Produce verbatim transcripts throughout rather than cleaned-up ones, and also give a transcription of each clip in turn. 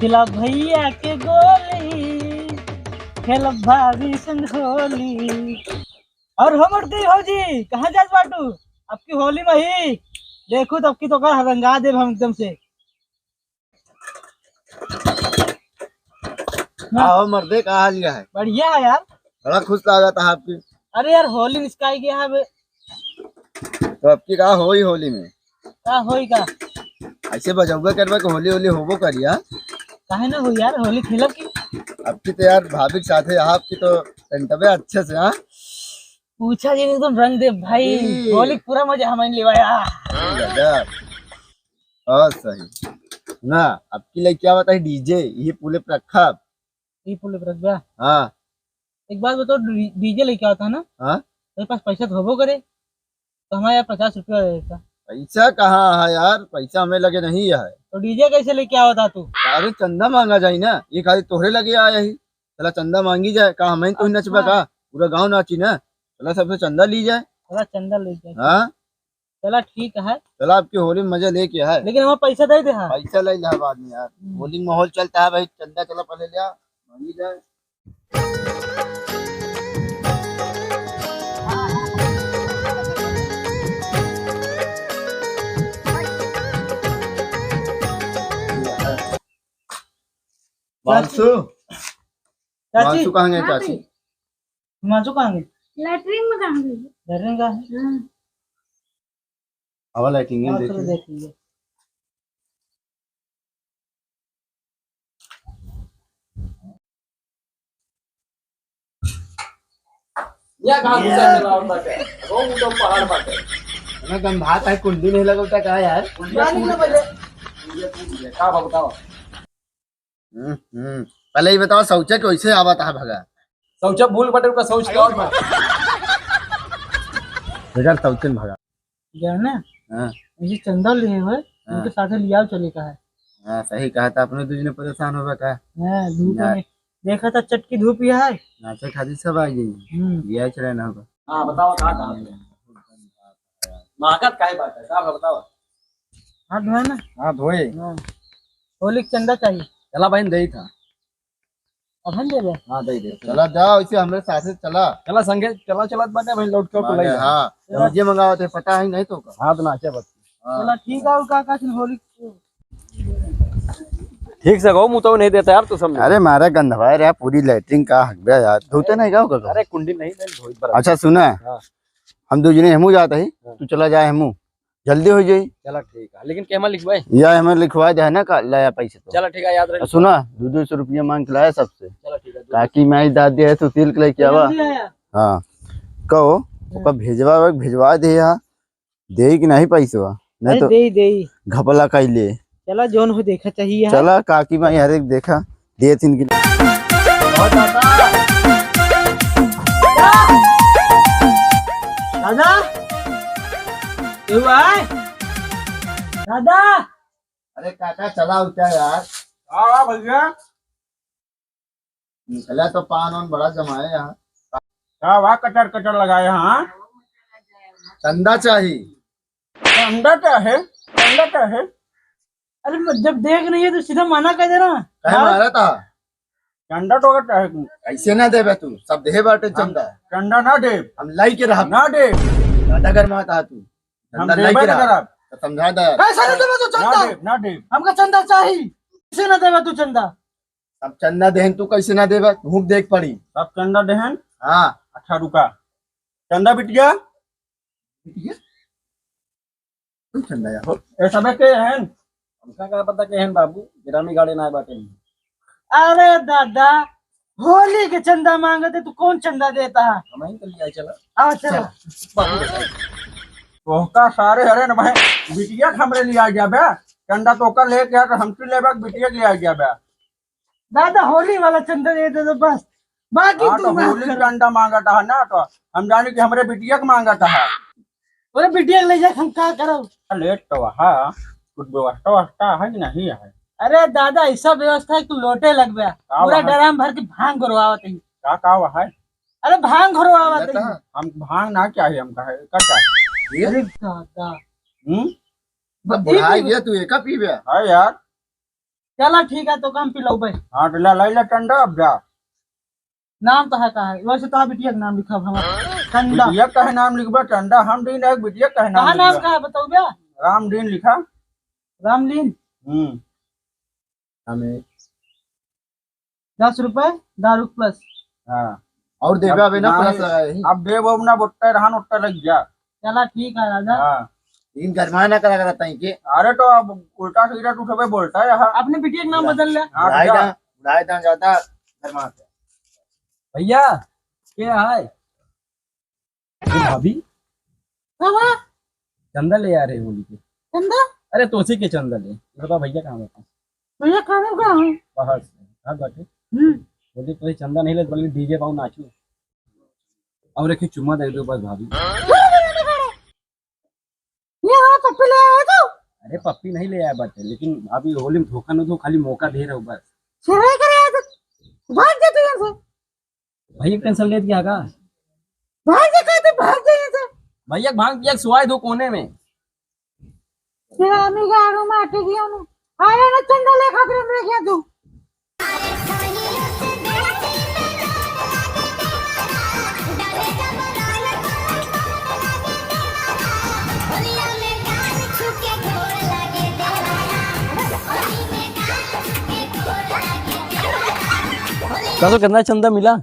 खिला भैया के गोली, खेल भाभी संग होली। और हो मोटकी भौजी, कहाँ जात बाटू? अब की होली में ही देखू, तब की तो का रंगा देब हम एकदम से। आओ मर्दे, का हाल है? बढ़िया है यार। बड़ा खुश लागत है आपकी। अरे यार, होली निस्काई गया है बे। तो अब की का होई होली में? का होई का? ऐसे बजौबे करबे कि होली होली होबो करी, हाँ? काहे ना होई यार, होली खेलब की? अब की तो यार भाभी के साथे, आपकी तो पेंटबे अच्छे से, हाँ? पूछा जी, एकदम रंग दे भाई। जी। होली पूरा मजा हम लेवा यार। गजब। और सही। ना, अब की लेके आवत है डीजे, ये पुले पर रखा। ये पुले पर रख बे। हाँ। एक बात बताओ, डी-, डीजे लेके आवत है ना? हाँ। तेरे पास पैसा तो होबो करे, तो हमारे यार पचास रुपया दे देता। पैसा कहाँ है यार, पैसा हमें लगे नहीं है। तो डीजे कैसे लेके आवत है तू? अरे चंदा मांगा जाई ना, ये खाली तोहरे लगे आया ही। चला चंदा मांगी जाए, का हमें तो ही नचबा अच्छा। का? पूरा गाँव नाची ना। चला सबसे चंदा ली जाए। चला चंदा ले जाए। हाँ। चला ठीक है। चला, अब की होली में मजा लेके है। लेकिन हमें पैसा दे दे, हाँ। पैसा ले ले बाद में यार। हम्म। होली में माहौल चलता है भाई, चंदा चला पहले ले आ, मांगी जाए। मानसू, चाची। मानसू कहाँ गए हाँ चाची? भाई। मानसू कहाँ गए? लेटरिन में कहाँ गए? लेटरिन का? हाँ। आवा लाइटिंग में हाँ, चलो देखिए। देख लीजिए। या कहाँ घुसा चला होता है? वो ऊपर पहाड़ पर है। ना गंधात है, कुंडी नहीं लगौता का यार? कुंडिया टूट गया। कुंडिया टूट गया। का बाबू, का बाबू? हम्म, हम्म। पहले ये बताओ, शौचा कैसे आवत है भगा? शौचा भूल बटे का शौच के और भगा। बेकार शौचन भगा। जाना? हाँ। ये चंदा लिए हुए, हाँ। उनके साथे लियाव चले का है। हाँ, सही कहा था, अपने दूजने परेशान होगा का? हाँ, धूप ना। में। देखा था चटकी धूप ही है। नाचे खातिर सब आ गई। हम्म। लिया चले ना होगा। हाँ, बताओ, का कहा? महकत काहे बात है? का बताओ? हाथ धोए ना? हाँ, धोए। हाँ। होली के चंदा चाहिए। चला बहन, दे ही था। अबहन देबे? हाँ, दे दे। चला जा, वैसे हमरे साथे चला। चला संगे, चला, चलत बाटे भाई, लौट के मांगे, बुलाई। हाँ। चला। डीजे मंगावत है, पता है नहीं तो का? हाँ, तो नाचे बस। हाँ। चला, ठीक है, का, का, होली। ठीक से गौ मुँह तो नहीं देता यार, तू समझ। अरे, मारा गंधवा रे, पूरी लेटरिन का हक गया यार। धोते नहीं का होगा? अरे, कुंडी नहीं, नहीं धोई बराबर। अच्छा, सुना, हाँ। हम दू जने हमू जात ही, हाँ। तू चला जाए हमू। जल्दी हो जाई। चला ठीक है, लेकिन केमा लिखवाए? या हमें लिखवा दे है ना का, लाया पैसे तो। चला ठीक है, याद रहे। और सुना, दो दो सौ रुपया मांग के लाया सबसे। चला ठीक है, दो काकी माई दादी है, सुशील के लेके आवा। जल्दी आया। हाँ, कहो, हाँ। ओका भेजवा, भेजवा दे यहाँ। दे कि नहीं पैसवा? नहीं अरे तो दे, दे। घपला कैले। चला, जोन हो देखा चाहिए है। चला, काकी माई हर एक देखा। दे तीन किलो। दादा, केहू आए? दादा। अरे काका, चला उठा यार। हाँ, हाँ भैया। निकला तो पान वान बड़ा जमाए यहाँ। का वाह कटर कटर लगाए, हाँ? चंदा चाही। चंदा चाहे, चंदा चाहे। अरे, जब देख नहीं है तो सीधा मना कर देना। काहे हाँ? मारा था? चंदा तो का चाहे तू? कैसे ना देबे तू? सब देहे बाटे हम चंदा। चंदा ना देब। हम लाई के रहब। ना देब। ज्यादा गरमाता है तू। हम चंदा लाई देबे के ना रहब। करब। तो समझा दे। कैसे ना देबे तू ना चंदा? देब, ना देब। हमका चंदा चाही। कैसे ना देबे तू चंदा? अब चंदा देहन तू कैसे ना देबा? तू देख पड़ी। अब चंदा देहन? हाँ। अच्छा रुका। चंदा बिटिया? बिटिया? कोई चंदा या हो? ए सबे के हन? हमका का पता के हन बाबू, गिरामी गाड़े ना बाटे। अरे दादा, होली के चंदा मांगत है, तू कौन चंदा देता है? हम ही तो लिया चला। आओ चलो। चला। बाबू बताओ। तोहका सारे हरे न भाई, बिटिया के हमरे लिया जाबे। चंदा तोहका लेके आ तो हमसे लेबे, बिटिया के लिया जाबे। दादा, होली वाला चंदा दे दे तो बस, बाकी हाँ, तू तो माफ होली कर। चंदा मांगत है ना, तो हम जाने कि हमरे बिटिया के मांगत है। अरे बिटिया के ले जाके हम का करब? लेट तो है, कुछ व्यवस्था व्यवस्था है कि नहीं है? अरे दादा, ऐसा व्यवस्था है, तू लोटे लगबे। का पूरा वहाँ? ड्राम भर के भांग घोरवावत है। का, का वहाँ है? अरे भांग घोरवावत है। हम भांग ना चाहिए, हमका है, का चाहिए? अरे दादा। हम्म? अब बुढ़ाई गया तू, एका पीबे? हाँ यार। चला ठीक है, तो हम पिलौबे। हाँ, तो ला, लाई ला टंडा अब जा। नाम तो है का है? वैसे तो बिटिया के नाम लिखा हमारा टंडा। बिटिया का है नाम लिखबा टंडा? हम दिन एक बिटिया का है नाम कहाँ नाम लिखबा? का है बताओ बे? रामदीन लिखा। रामदीन? हम्म। हमें दस रुपए दारू plus। हाँ। और देबे अब अबे ना ना plus है, लगाए ही। अब देब अब ना बोट्टा रहन ओट्टा लग जा। चला ठीक है राजा। हाँ। इन गरमा ना करा करा ताई के। अरे तो अब उल्टा सीधा तू सबे बोलता है यहाँ। अपने बिटिया के नाम बदल ले। हाँ, उड़ाए भैया। दा, उड़ाए दा ज्यादा गरमा के। भैया, के है? अरे भाभी, हाँ, हाँ। चंदा ले आ रहे होली के। चंदा? अरे तोसी के चंदा ले। बता भैया कहाँ बैठे? भैया खाना कहाँ है? बाहर से। कहाँ बैठे? हम्म। बोले तो चंदा नहीं ले, बोले डीजे बाबू नाचू। और एक ही चुम्मा दे दो बस भाभी। ये हाँ पप्पी ले आया तू? अरे पप्पी नहीं ले आया बट, लेकिन भाभी होली में धोखा न दो, खाली मौका दे रहे हो बस। शराब करे आया तू? भाग जा तू यहाँ से। भैया टेंशन लेत क्या का? भाग जा, कहते भाग जा यहाँ से। भैया भांग पिया के सुआई दो कोने में। तेरा आदमी का आड़ू माटी गया ना। आया ना चंदा ले खातिर हम रह गया तू। का तो कितना चंदा मिला?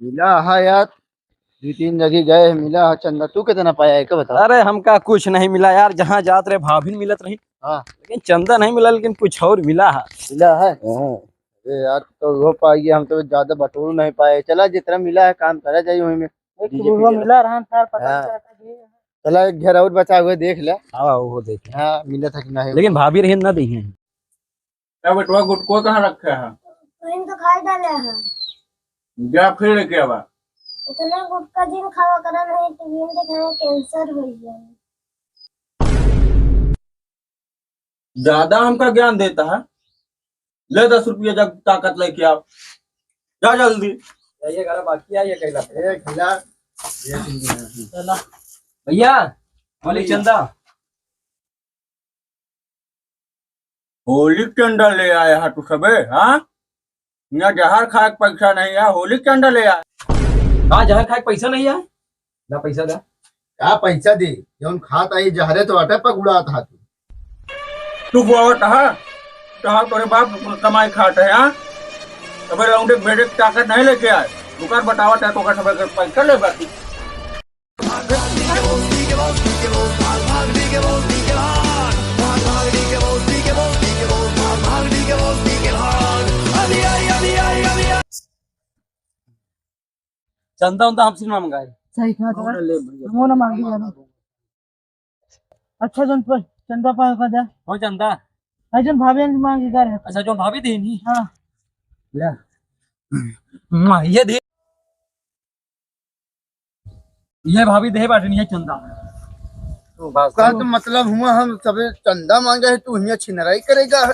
मिला हा यार, दो तीन जगह गए हैं, मिला हा चंदा। तू कितना पाया है, का बता? अरे हमका कुछ नहीं मिला यार, जहाँ जात रहे भाभी मिलत रही। हाँ। लेकिन चंदा नहीं मिला, लेकिन कुछ और मिला है। मिला है? हाँ। अरे यार, तो वो पाइए, हम तो ज्यादा बटोर नहीं पाए। चला जितना मिला है काम करा जाए वही में। एक डीजे बुढ़वा पीजे मिला रहा था, पता हाँ। नहीं चला था। चला एक घर और बचा हुआ देख ले। हाँ, वो देख ले। हाँ, मिला था कि नहीं। लेकिन भाभी रही ना दी है। क्या बेटवा, गुटको कहाँ रखे है? तुम तो खाई डाले है। जा फिर लेके आवा। इतना गुटका जिन खावा करा नहीं, टीवी में देखे कैंसर हो गया। ज्यादा हमका ज्ञान देता है। ले दस रुपया, जब ताकत लेके आओ, जा जल्दी। ये घर बाकी है, ये कैला। ये खिला, ये चला। भैया, बोले चंदा। होली के चंदा ले आए हा तू सबे, हाँ? यहाँ जहर खाए के पैसा नहीं है, होली के चंदा ले आए। का जहर खाए के पैसा नहीं है? ला पैसा दा। का पैसा दे? जौन खात आई जहरे तो आटा पक उड़ात हा तू। तू बोलत हा, तो हाँ तोरे बाप कमाई खात है, हाँ? अबे लौंडे बेटे की ताकत नहीं लेके आए। दुकान बतावत है तो का सबे पैसा ले बाकी। चंदा उंदा हमसे ना मंगाए। सही कहा था। हमो ना मांगी जाना। अच्छा, जौन पर चंदा पाए का दे। हो चंदा। अरे जौन भाभी ने मांगी कर है। अच्छा, जौन भाभी देनी। हाँ। ले। माँ, ये दे। ये भाभी दे बाटन, ये चंदा। तू बस। का तो मतलब हुआ हम सबे चंदा मांगे है, तू हियाँ छिनराई करेगा।